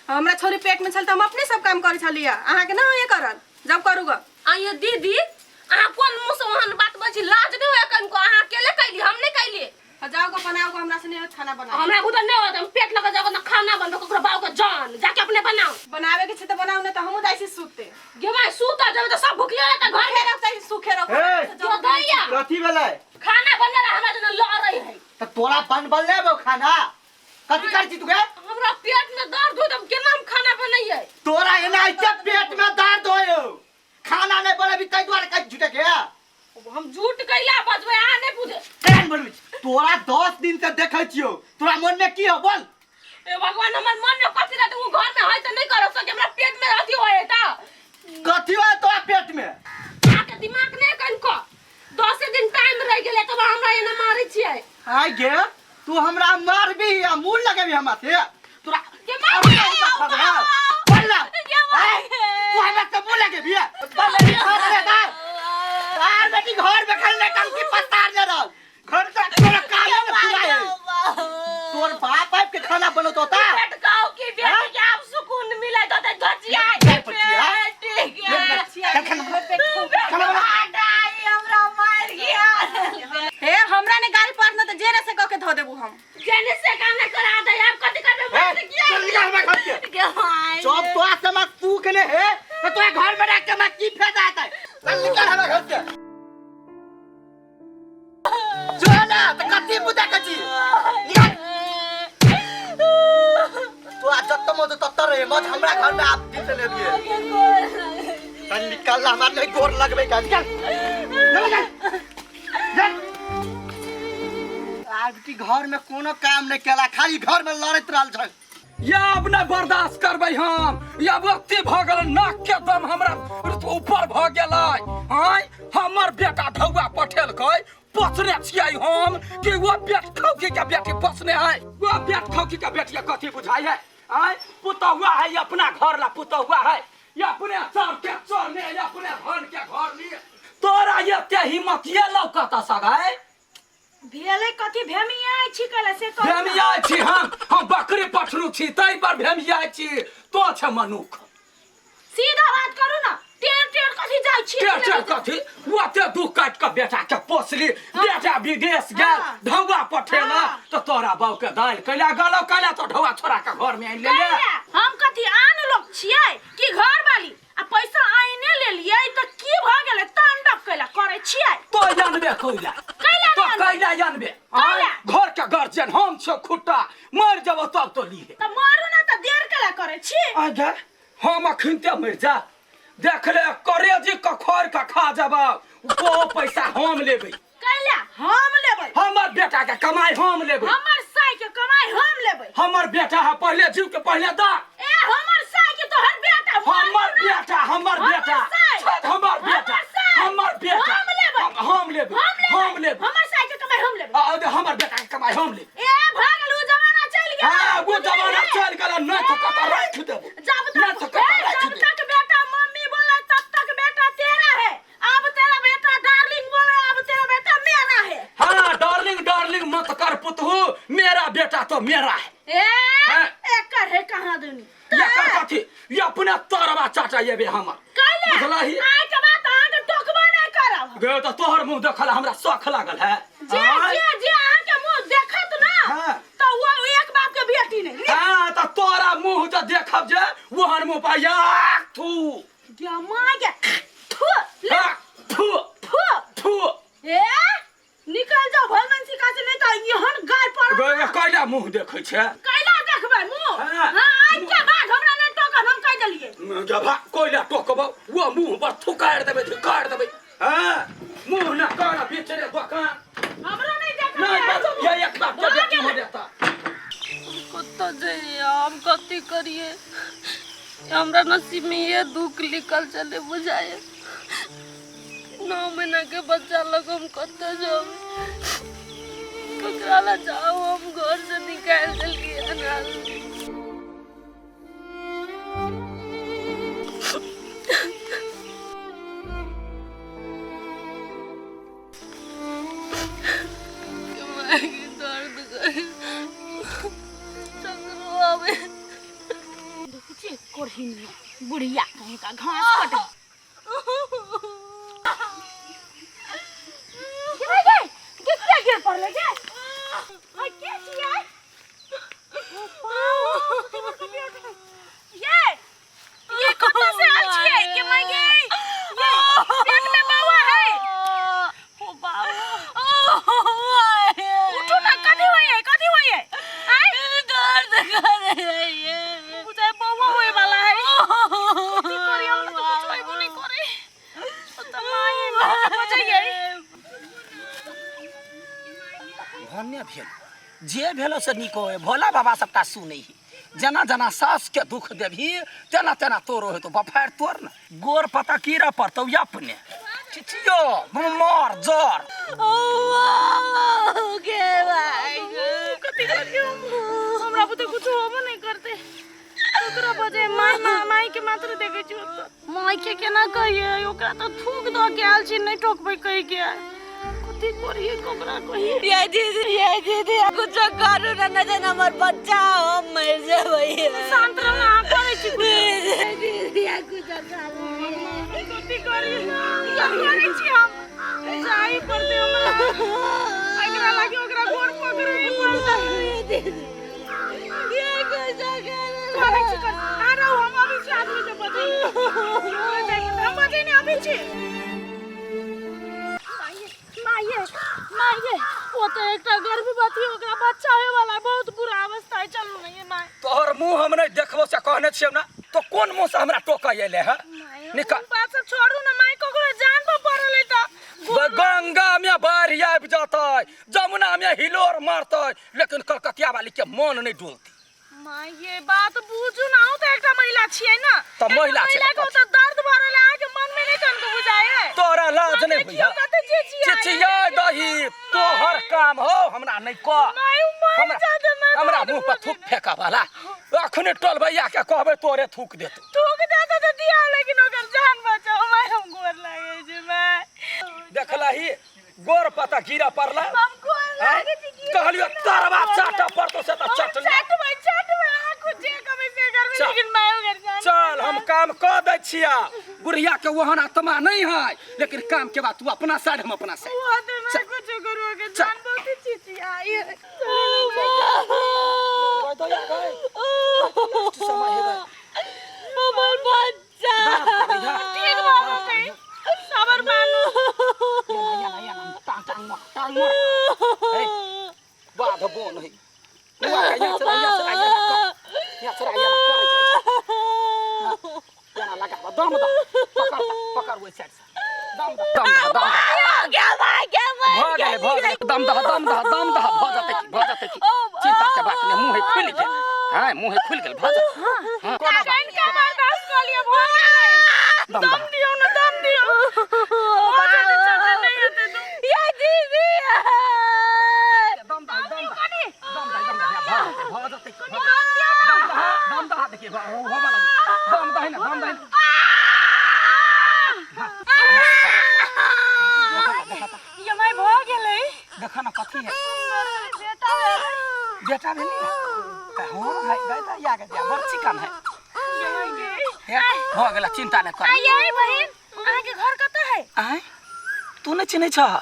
हमरा छोरी पेट में छल त हम अपने सब काम करै छलियै, अहाँके ना होइए करल, जब करू ग। आइए दीदी, अहाँ कोन मुँह से ओहन बात बजै छी? लाज नहि होइए कनिको? अहाँ अकेले कैली, हम नहि कैली। हाँ, जाओ गो बनाओ गो, हमरा से नहीं होत खाना बनाओ। हमरा बुझल नहीं होत, हम पेट लगा जाओ ना खाना बनबो, ककरो बाऊ के जान जाके अपने बनाओ। बनावे के छै त बनाओ, नहीं त हमहूँ जाइ छी सुते। गे माय, सुत जब त सब भुखले रहत घर में। रख जाइ सुखे रख। ए! जो दैया कथी भेलै? खाना बनल हमरा जना लड़ रही है। त तोरा बनबल नै आबौ खाना? कथी करै छी तू गे? हमरा पेट में दर्द होत, हम केना हम खाना बनैयै? तोरा एनाहिते पेट में दर्द होयो, खाना नहीं बनेबी ताहि दुआरे कहै झूठे के। हम झूठ कैला बजबै अहाँ नहीं बुझे। केना बनबै छी? तोरा 10 दिन से देखै छियौ, तोरा मन में की हो बोल? ए भगवान, हमर मन में कथी रहत? उ घर में है त नहीं कर सके, हमरा पेट में अथी होय त। कथी होय तोरा पेट में? अहाँ के दिमाग नहीं कनको, 10 दिन टाइम रह गेलै तब हमरा एना मारै छियै। आइ गे, तू हमरा मारबी आ मुँह लगेबी हमरा से? तोरा के मारबी? बोल ना। आइ, तू हमरा से मुँह लगेबी? बोल ना। आर बेटी घर में खाली टंकी पसार दे रहल, घर से तोरा काम नहीं पूरा है। तोर बाप आबि के खाना बनौतो ता बेटकाओ की बेटी के आब सुकून मिले तो ते धजिया के पचिया। बेटी के खाना बना। हमरा मार गया। हे, हमरा ने गाड़ी पर न त जेरे से क के धो देबू हम। जेने से गाना करा दे, आप कथी करबे? ए, मर गया। चल निकल हमरा घर से। के भाई, जब तोरा से मैं सुख नहीं है तो तोरा घर में रख के मैं की फायदा आता है? चल निकल हमरा घर से। जो ना तो कथी मुदा कथी निकल। तू आज जत्त मत तत्त रहे मत हमरा घर में आप दिल से ले लिए। चल निकल ना, हमरा नहीं गोर लगबे का। निकल निकल निकल चल। आब की घर में कोनो काम नहीं केला, खाली घर में लड़ैत रहल छै। या अब नहि बर्दाश्त करबै हम, या अति भऽ गेल, नाक के दम हमरा ऊपर भऽ गेलै। आँय, हमर बेटा ढौआ पठेलकै, पोसने छियै हम कि वो बेट खौकी के बेटी पोसने है? वो बेट खौकी के बेटिया कथी बुझाइ है? आँय, पुतहुआ है अपना घर ला, पुतहुआ है ये अपने चर के चरने, ये अपने धन के घर लिए। तोरा एते हिम्मत ये लौकत सगाय? भेलै कथी? भेमियाइ छी कले से कहू ना। भेमियाइ छी हम? हम बकरी पठरू छी ताहि पर भेमियाइ छी? तो छै मनुख। सीधा बात करू ना, टेढ़ टेढ़ कथी जाइ छी? टेढ़ टेढ़ कथी? ओते दुख काटि कऽ बेटा के पोसली, बेटा विदेश गेल, ढौआ पठेला तऽ तोरा बाउ के दालि कैला गलौ? कैला तो ढौआ छोड़ा के घर में आनि लेले? कैला? हम कथी आन लोग छियै कि घर वाली? आ पैसा आइने लेलियै तऽ की भऽ गेलै? तांडव कैला करै छियै? तो जानबे कैला? कैला तो नहि अनबै? कैला जानबे? कैला? घर के गार्जियन हम छौ, खुट्टा मर जब तब तो लीहे। तऽ मरू ना, तऽ देर कैला करै छी? आगे हम अखनते मर जा, देख ले, करेजी के खोर के खा जब। वो पैसा हम लेबै। कैला हम लेबै? हमर बेटा के कमाई हम लेबै। हमर साई के कमाई हम लेबै। हमर बेटा है पहले, जीव के पहले दा। ए, हमर साई के तोहर बेटा मरू हमर ना। बेटा, हमर हमर बेटा साई। छोड़, हमर बेटा, हमर साई। हमर बेटा। हम लेबै। हम लेबै। हम लेबै। हम लेबै। हमर साई के कमाई हम लेबै। हमर बेटा के कमाई हम लेबै। ए, भऽ गेल, उ जमाना चलि गेल। हाँ, वो जमाना चल गेल, नहीं तो कतऽ राखि देबो। जब नहीं तक तो कतऽ ए, राखि जब देबो। तक बेटा मम्मी बोले तब तक बेटा तेरा है, अब तेरा बेटा डार्लिंग बोले, अब तेरा बेटा मेरा है। हाँ, डार्लिंग डार्लिंग मत कर पुतहू, मेरा बेटा तो मेरा है। ए, हाँ। एकर है कहाँ दुनी एकर कथी? ये अपने तरवा चाचा येबे हमर। कैले? बुझलही? आइ के बाद अहाँ के टोकबो नहीं करब। गे तो तोहर मुंह देखल हमरा शौख लागल है। जे आँय? जे जे अहाँ के मुंह देखत ना हाँ। तो वो एक बाप के बेटी नहीं। हाँ, तो तोरा मुंह तो देखब जे वहन मुंह पर याक थू। गे माय गे, थू ले। हाँ, थू। थू। थू। ए, निकल जाओ भल मनसी का से, नहीं तो यहन गाय पर। गे कैला मुंह देखै छै? कैला देखबै मुंह? हाँ। हाँ, आइ के बाद हमरा नहीं टोकब, हम कह देलियै। जब कोयला टोकबो वो मुंह पर थुकारि देबै, थुकारि देबै। हाँ, मुंह न कर बेचरे दोकान। हमरो नहीं देखबै। नहीं बजब, ये एक बाप के बेटी हो जाता। कतऽ जइयै हम, कथी करियै? हमरा नसीब में ये दुख लिखल चले बुझाए। 9 महीना के बच्चा लग हम कतऽ जाऊ, ककरा ला जाऊ? हम घर से निकालि देलकै अनाज। दर्द करे, चक्करो आवे। बहिन बुढ़िया कहीं का घास कटे गिर गए के किया गिर पड़ले गे आ के छियै ओ बाप ये ये कतऽ से आयल छियै के मैं गे ये पेट में बौआ है ओ बाबू उठू ना कथी होय है कथी होय है आय दर्द करे है ये बुझाय बौआ होय वाला है कथी करी हम तो कुछ होइबो नहीं करे तो माय बचैयै धन्य भेल जे भेलो से नीको है भोला बाबा सबटा सुनै है जेना जेना सासके दुख देबही तेना तेना तोरो हेतौ बफारि तोड़ ने गोर पता कीड़ा पड़तौ अपने चिचियो मर जर के भाई कथी करियो हमरा बुते कुछ होबो नहीं करते ओकरा बजे माय माय के मात्र देखे छी माय के केना कहिए ओकरा तो थूक दऽ के आयल छी नहीं टोकबै कहि के कथी करिए ओकरा कहिए ये दीदी ये दीदी कुछ करू ना न जन हमर बच्चा हम मर जेबै शांत रहू अहाँ करै छी कुछ दीदी कुछ करू कथी करी की करै छी हम जाई पड़तै हमरा एकरा लागी ओकरा गोर पकड़ै पड़तै ये कुछ करू करै छी कर आ रहू हम अबै छी आदमी के बजै हम बजै नहि अबै छी माये माये ओ तऽ एकटा गर्भवती ओकरा बच्चा होय वाला बहुत बुरा अवस्था है चलू ना ये my तोहर मुंह हम नहीं देखबो से कहने छियौ ना तो कोन मुंह से हमरा टोकै एले है निकल बात सब छोड़ू ना माय ककरो जान पर पड़ल है तऽ गंगा में बाढ़ि आबि जतै जमुना में हिलोर मारतै लेकिन कलकतिया वाली के मन नहीं डोलतै माय ये बात बुझू ना अहूँ तऽ एकटा महिला छियै ना तऽ महिला छियै महिला के ओतऽ दर्द भऽ रहल है अहाँके मन में नहि तनिको बुझाय है तोरा लाज नहीं देखियौ होइया कते चिचियाय चिचिया दही तोहर काम हो हमरा नहीं कह माय उ मर हमरा जाते माय हमरा बहुत मुंह पर बुझी थूक फेंका वाला अखने टोलबैया के कहबै तोरे थूक देतौ थूक देते तऽ दिया लेकिन ओकर जान बचाओ माय हम गोर लागै छी माय देखलही गोर पता गिरा पड़ला हम गोर लागै छी की कहलियो तरवा चाट पड़तो से तऽ चट ले। चटबै चटबै अहाँ कुछ जे कहबै से करबै चल। लेकिन माय ओकर जान चल हम काम कऽ दै छिया बुढ़िया के ओहन आत्मा नहीं है लेकिन काम के बाद तू अपना साइड हम अपना साइड वो तो मैं चल। कुछ करू ओकर चल। जान बहुत चिचियाई है हमर बच्चा ठीक भऽ जेतै सबर मानू बाध बोन है बुआ के यहाँ से यहाँ से यहाँ कर यहाँ से यहाँ कर जाइ यहाँ लगा दम द पकड़ पकड़ ओहि side Se them the them the them the क्या भाई क्या भाई भऽ गेलै भऽ गेलै दम दह दम दह दम दह भऽ जेतै की भऽ जेतै की चिंता के बात नहि मुँहे खुलि गेल हँ मुँहे खुलि गेल भऽ जेतै हँ कोनो बात कनि का बर्दाश्त कऽ लिअ भऽ गेलै दम दम दह दियौ ने दम दियौ भऽ जेतै चलते नहि हेतै दम या दीदी दम दह दम दह कनि दम दह दम दह भऽ जेतै भऽ जेतै दम दियौ ने दम दह देखिए होबऽ लागि दम दही ने दम दही ने ये माय भऽ गेलै देखा ना कथी है बेटा भेलै बेटा भेलै तऽ हाँ है गए तऽ या गए बड़ चिकन है ये माय गे हे, भऽ गेला चिंता नहि कर आइए बहिन अहाँके घर कतऽ है आँय तू नहि चिन्है छह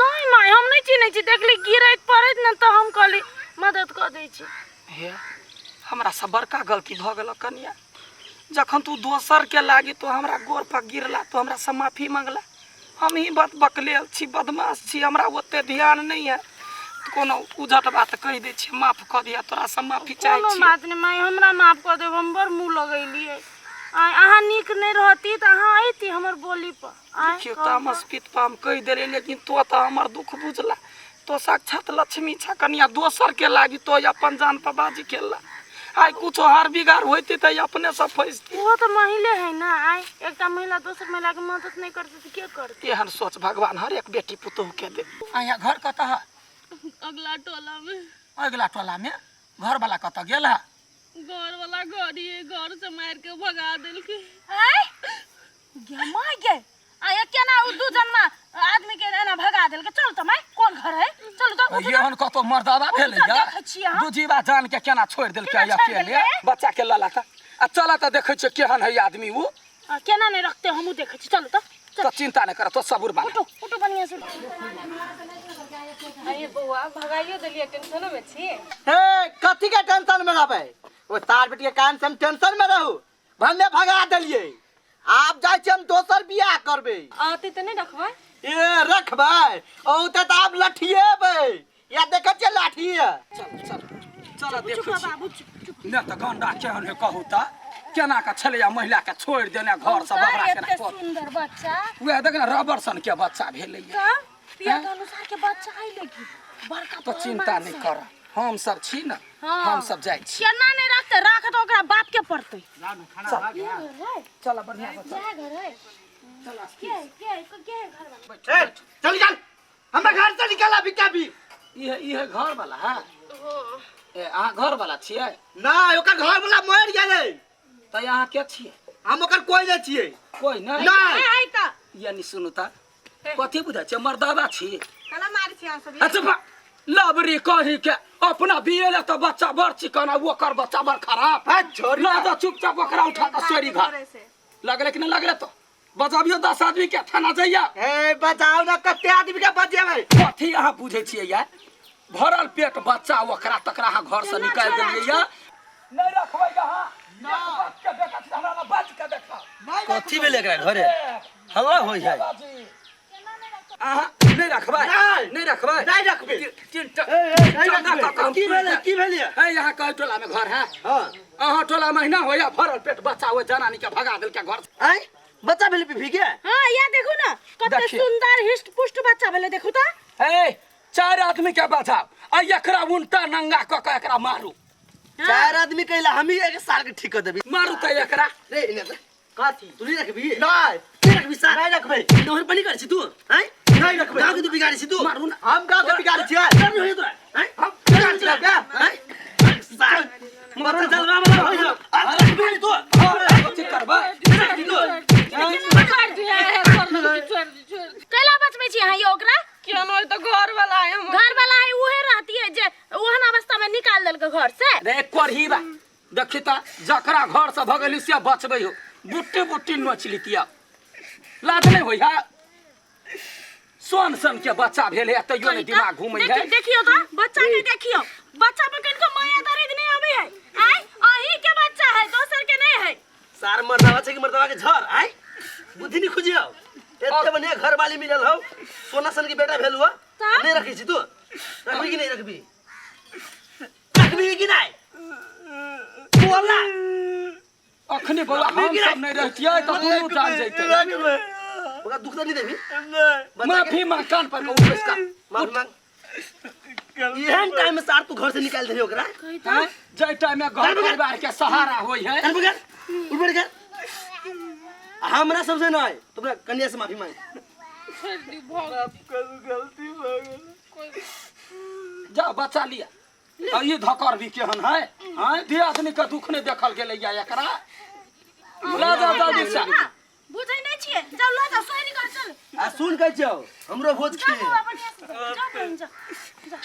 नहि माय हम नहि चिन्है छी देखली गिरैत पड़ैत ने तऽ हम कहली मदद कऽ दै छी हे हमरा से बड़का गलती भऽ गेल कनिया जखन तू दोसरके लागी तो हमरा गोर पर गिरला तो हमरा से माफी मांगला हम ही बद बकलेल छी बदमाश छी हमरा ओते ध्यान नहीं है कोनो उझट बात कहि दै छी माफ कऽ दिया तोरा से माफी चाहै कोनो छी बात नहि माय हमरा माफ कऽ देब हम बड़ मुँह लगेलियै आँय अहाँ नीक नहि रहती तऽ अहाँ अयती हमर बोली पर आँय देखियौ तामस पित पर हम कहि देलियै लेकिन तो तऽ हमर दुख बुझला तो साक्षात लक्ष्मी छा कनिया दोसर के लागी तो अपन जान पर बाजी खेलला आइ कुछो हार बिगाड़ होइते तऽ अपने सब फँसती ओहो तऽ महिले है ना आँय एकटा महिला दोसर महिलाके मदद नहि करतै तऽ के करतै एहन सोच भगवान हर एक बेटी पुतोहु के दे अहाँ घर कतऽ है अगला टोला में अगिला टोला में घर वाला कतऽ गेल है घर वाला घर ही घर से मार के भगा देलकै आँय गे माय गे आय केना उ दू जनमा आदमी के एना भगा देलकै चल तऽ माय कोन घर है चलू तऽ उठू एहन कतौ मर्दाबा भेलै तऽ या देखै छियै हम। दू जीवा जान के केना छोड़ि देलकै केना छोड़ि अकेले देलकै? बच्चा के लला तऽ आ चल तऽ देखै छियै केहन है आदमी ओ। आ, केना नहीं रखते हमहूँ देखै छी, चलू तऽ। तऽ चिंता नहि कर, तो सबुर बना। उठो उठो बढ़िया से। अरे बौआ, भगाइयो देलियै, टेंशनो में छी। हे, कथी के टेंशन में रहबै? ओ तार बेटी के कारण से हम टेंशन में रहू, भने भगा देलियै। आब जाइ छी हम दोसर बियाह करबै। आते तऽ नहि रखबै? ए रखबै, औते तऽ आब लठिएबै। या देखै छियै लाठी है। चल चल चल, देखै चुप छी। बाबू, चुप चुप। नहि तऽ गंडा केहन है कहू तऽ, केना के छलैया महिला के छोड़ि देने घर से बहरा केना एते कर। सुंदर बच्चा। वएह देख ने, रबर सन के बच्चा भेलैया। तऽ पिया के अनुसार के बच्चा आइले की बड़का तऽ चिंता नहि कर, हम सब छी ने। हाँ। हम सब जाइ छी। केना नहीं रखते? राख तऽ ओकरा बाप के पड़तै। चल बढ़िया से चल। क्या घर है? के के के घर वाला? ए, चल निकल, हमरा घर से निकल अभी के अभी। इहे इहे घर वाला है? ए, अहाँ घर वाला छियै? ना, ओकर घर वाला मरि गेलै। तऽ अहाँ के छियै? हम ओकर कोई नहि छियै। कोई नहि? नहि। आइ तऽ यानी सुनू तऽ, कथी बुझै छियै, मर्दाबा छी? कला मारै छी अहाँ सब? अच्छा बा, लबरी कही के अपना बिये तऽ बच्चा बड़ चिकन आ ओकर बच्चा बड़ खराब। है, छोड़ी। ना तऽ चुपचाप ओकरा उठा कऽ सोरी घर करे से लगले कि नहि लगले? तऽ बजाबियो 10 आदमी के, थाना जइया। ए, बचाओ ना, कते आदमी के बचेबै? कथी अहाँ बुझै छियै यार, भरल पेट बच्चा ओकरा तकरा अहाँ घर से निकालि देलियै या नहि रखबै अहाँ? एक बात के देखा छी, हमरा लग बाज के देखा। कथी भेलै एकरा घरे हल्ला होइ है? अहाँ नहि रखबै? नहि। नहि रखबै? नहि रखबै। तीन टा- ए, ए, नहि चंदा रखबै। कऽ कऽ हम की भेलै, की भेलै? है यहाँ कहे टोला में घर है? हाँ। अहाँ टोला महीना होया भरल पेट बच्चा ओहि जनानी के भगा देलकै घर से। आँय, बच्चा भेलै पीपी के? हाँ, या देखू ना कते देखिए। सुंदर हिष्ट पुष्ट बच्चा भेलै, देखू तऽ। ए, 4 आदमी के बचाव आ एकरा उल्टा नंगा कऽ के एकरा मारू। 4 आदमी कैला, हम ही एक साल के ठीक कर देबी। मारू तऽ एकरा। रे इने से। कथी? तू नहीं रखबी? नहि। नहीं रखबी सार? नहि रखबै। नोहर पानी करै छी तू? आँय, नहि रखबै। गाँव के तू बिगाड़ै छी तू? मारू ना। हम गाँव के बिगाड़ै छियै? डर नहीं होई तोरा? आँय, हम बिगाड़ै छियै गाँव के? आँय, सार बच्चा जलवा वाला होइ छौ। आ, रखबी तू? कथी करबै? नहीं रखबी तू? छोड़ दिया है, छोड़ दी, छोड़ दी, छोड़ दी। कैला बचबै छी अहाँ ये ओकरा? केना होय तऽ घर वाला है हमर। घर वाला है उहे रहती है जे ओहन अवस्था में निकाल देलकै घर से। रे कोढ़ी बा, देखी तऽ जकरा घर से भगेली से बचबै हो, बुट्टी बुट्टी नोच लितिया। लाज नहि होइ है? सोन सन के बच्चा भेल है तैयो नहि दिमाग घूमै है। देखियो देखियो तऽ बच्चा के देखियो, बच्चा पर कनिको माया दर्द नहीं आबै है। आय अही के बच्चा है, दोसर के नहीं है। सार मर्दावा छै कि मर्दावा के झर? आय, बुद्धि नहीं खुजियो। एते बढ़िया घर वाली मिलल हौ, सोना सन के बेटा भेल हुआ, तऽ? नहीं रखै छी तू? रखबी कि नहीं रखबी? रखबी कि नहीं? बोल ना। अखने बौआ हम सब नहि रहतियै तऽ दुनू जान जैतै। रखबै। ओकरा दुख तऽ नहीं देबी? नहि। बच्चा के माफी मांग, कान पर के उठ बैस कर। माफी मांग। एहन टाइम में सार तू घर से निकाल देही ओकरा? हैं? जाहि टाइम में घर परिवार के सहारा होइ है। चल बगर, उठ बैठ कर। हमरा सबसे नहीं, तुमरा कन्या से माफी मांग। छोड़ दी, भग। करू, गलती भऽ गेल। जा बच्चा लिया। आ ई धकर भी केहन है? हैं? दियादनी के दुख नहि देखल गेलै या एकरा। ला जा जल्दी से। बुझै नहीं छियै, जाउ लऽ जाउ सोहरी घर चल। आ सुन कहै छियौ, हमरो भोज जाउ खिए। बौआ बढ़िया से जाउ, जाउ बहिन जाउ।